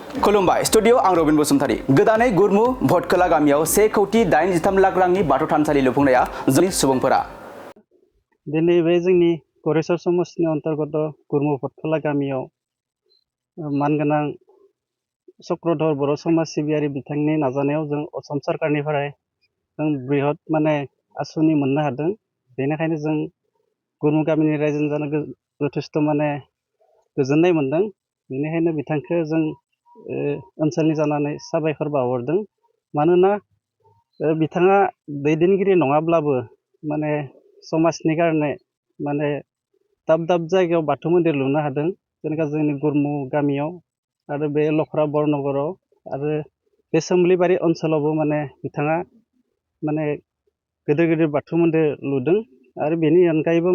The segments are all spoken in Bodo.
खुलुमबाय स्टुडिअ आं रबिन बसुमतारी गोदानै गुरमु भटखोला गामियाव 1,83 लाख रांनि बाथौ थानसालि लुफुंनाया जोंनि सुबुंफोरा दिनै बे जोंनि गरेस्वर समाजनि अन्तर्गत गुरमु भटखोला गामियाव मानगोनां चक्रधर बर' समाज सिबियारि बिथांनि नाजानायाव जों असम सरकारनिफ्राय जों बृहत आसुनि मोननो हादों। बेनिखायनो जों गुरमु गामिनि रायजो जानो जथेस्थ गोजोननाय मोनदों। बेनिखायनो बिथांखौ जों ओनसोलनि जानानै साबायखर बावहरदों। मानोना बिथाङा दैदेनगिरि नङाब्लाबो समाजनि कारणे दाब दाब जायगायाव बाथौ मन्दिर लुनो हादों। जेनेबा जोंनि गुरमु गामियाव आरो बे लखरा बरनगराव आरो बे सोमलिबारि ओनसोलावबो बिथाङा गेदेर गेदेर बाथौ मन्दिर लुदों। आरो बेनि अनगायैबो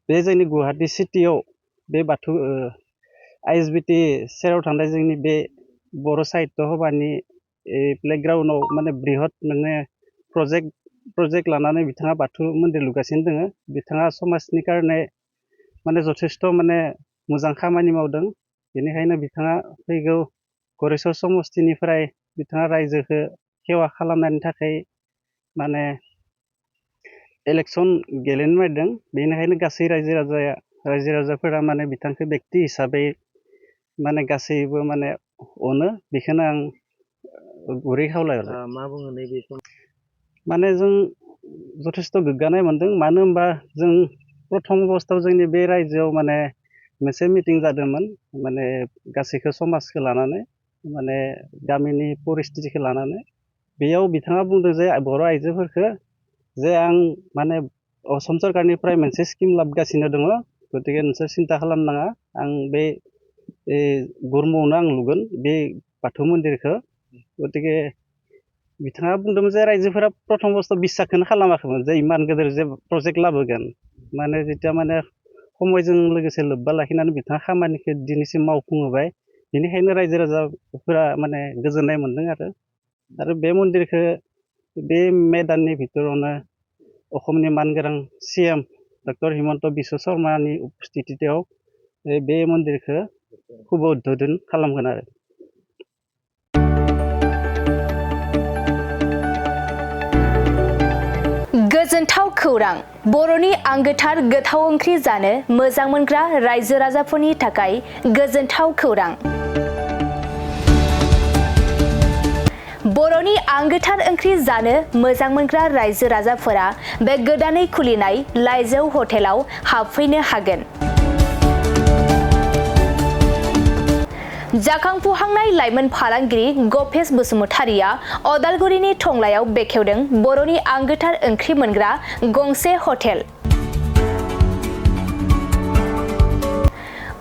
बे जोंनि गुवाहाटी सिटियाव बे बाथौ ISBT सेराव थानाय जोंनि बे बर' साहित्य सभानि प्लेग्राउन्डआव बृहत प्रजेक्ट लानानै बिथाङा बाथौ मन्दिर लुगासिनो दङ। बिथाङा समाजनि कारणे जथेस्थ मोजां खामानि मावदों। बेनिखायनो बिथाङा फैगौ गरेस्वर समष्टिनिफ्राय बिथाङा रायजोखौ सेवा खालामनायनि थाखाय इलेक्सन गेलेनो नागिरदों। बेनिखायनो गासै रायजो राजाफोरा बिथांखौ बेक्ति हिसाबै गासैबो अनो। बेखौनो आं गुरै खावलायहरो। मा बुङो नैबे सम जों जथेस्थ गोग्गानाय मोनदों। मानो होनबा जों प्रथम अबस्थायाव जोंनि बे रायजोआव मोनसे मिटिं जादोंमोन गासैखौ समाजखौ लानानै गामिनि परिस्थितिखौ लानानै। बेयाव बिथाङा बुंदों जे बर' आइजोफोरखौ जे आं असम सरकारनिफ्राय मोनसे स्किम लाबोगासिनो दङ। गतिके नोंसोर सिन्था खालामनाङा, आं बे गुरमुआवनो आं लुगोन बे बाथौ मन्दिरखौ। गतिके बिथाङा बुंदोंमोन जे रायजोफोरा प्रथम अबस्थायाव बिसासखौनो खालामाखैमोन जे इमान गेदेर जे प्रजेक्ट लाबोगोन। जेथिया समयजों लोगोसे लोब्बा लाखिनानै बिथाङा खामानिखौ दिनैसिम मावफुंहोबाय। बेनिखायनो रायजो राजाफोरा गोजोननाय मोनदों। आरो बे मन्दिरखौ बे मे दाननि भितरावनो असमनि मानगोनां CM डक्टर हिमन्त बिश्व शर्मानि उपस्थितियाव बे मन्दिरखौ खुब उद्बोधन खालामगोन आरो। गोजोनथाव खौरां बर'नि आंगोथार गोथाव ओंख्रि जानो मोजां मोनग्रा रायजो राजाफोरनि थाखाय गोजोनथाव खौरां। बर'नि आंगोथार ओंख्रि जानो मोजां मोनग्रा रायजो राजाफोरा बे गोदानै खुलिनाय लाइजौ हटेलाव हाबफैनो हागोन। जाखांफुहांनाय लाइमोन फालांगिरि गपेश बसुमतारिया अदालगुरिनि टंलायाव बेखेवदों बर'नि आंगोथार ओंख्रि मोनग्रा गंसे हटेल।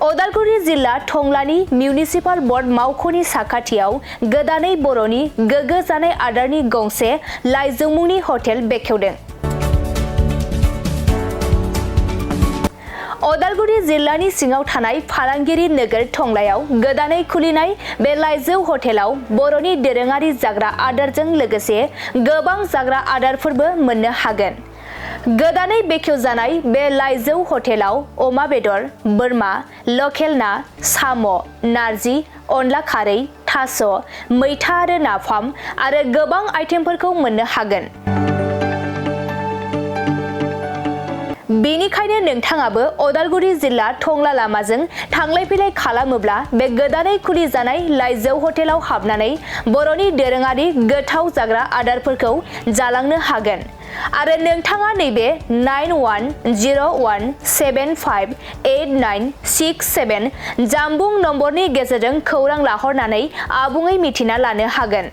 अदालगुरि जिल्ला टंलानि मिउनिसिपाल बर्ड मावख'नि साखाथियाव गोदानै बर'नि गोग्गो जानाय आदारनि गंसे लाइजौ मुंनि हटेल बेखेवदों। अदालगुरि जिल्लानि सिङाव थानाय फालांगिरि नोगोर टंलायाव गोदानै खुलिनाय बे लाइजौ हटेलाव बर'नि दोरोङारि जाग्रा आदारजों लोगोसे गोबां जाग्रा आदारफोरबो मोननो हागोन। गोदानै बेखेवजानाय बे लाइजौ हटेलाव अमा बेदर, बोरमा, लकेल ना, साम', नारजि, अनला खारै, थास', मैथा आरो नाफाम आरो गोबां आइटेमफोरखौ मोननो हागोन। बेनिखायनो नोंथाङाबो अदालगुरि जिल्ला टंला लामाजों थांलाय फैलाय खालामोब्ला बे गोदानै खुलि जानाय लाइजौ हटेलाव हाबनानै बर'नि दोरोङारि गोथाव जाग्रा आदारफोरखौ जालांनो हागोन। आरो नोंथाङा नैबे 9101758967 जानबुं नम्बरनि गेजेरजों खौरां लाहरनानै आबुङै मिथिना लानो हागोन।